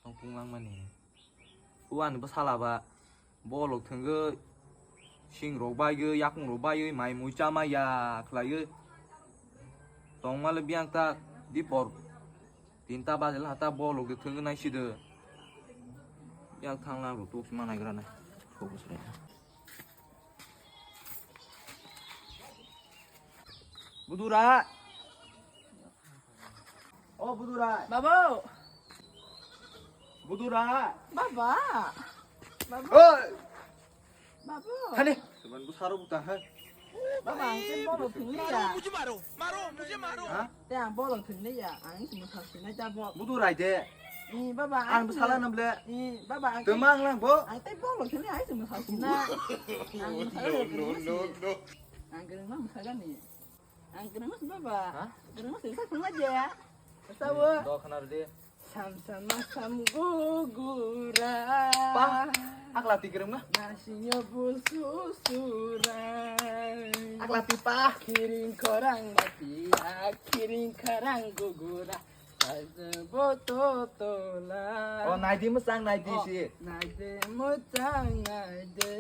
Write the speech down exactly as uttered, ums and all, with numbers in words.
Tongpung langmani. O ani bwsala ba bolok thwngwi singrok baiwi, yakungrok baiwi, mai mui chama ya khlaiwi. Tongmale biyang ta dipor tinta bajil hata bolok de thwngwi naiside. Biyang thangla rok tok sima naigra nai. Budura. O Budura. Babu. Budura. Baba. Babu. Oi. Babu. Hani. Seban bu saro buta hai. Baba, ang ke bolo thwngli ya. Maro, mujhe maro. Maro, mujhe maro. Ha? Te ang bolo thwngli ya. Ang se masa sinai ta bo. Budura de. Ni baba. Ang bu sala namle. Ni baba. Temang lang bo. Ang te bolo thwngli ai se masa sinai. Ang masa no, no, no. Ang gereng ma masa gani. Ang gereng mas baba. Ha? Gereng mas sa thangla ya. Sawo. Do khana de. Sam sam sam gugura. Pa, akla ti gereng ma. Nasi nyo bu susura. Akla ti pa. Kiring korang mati, kiring korang gugura. Kaisa boto tola. Oh, naidi mwchang naidi si. Naidi mwchang naidi.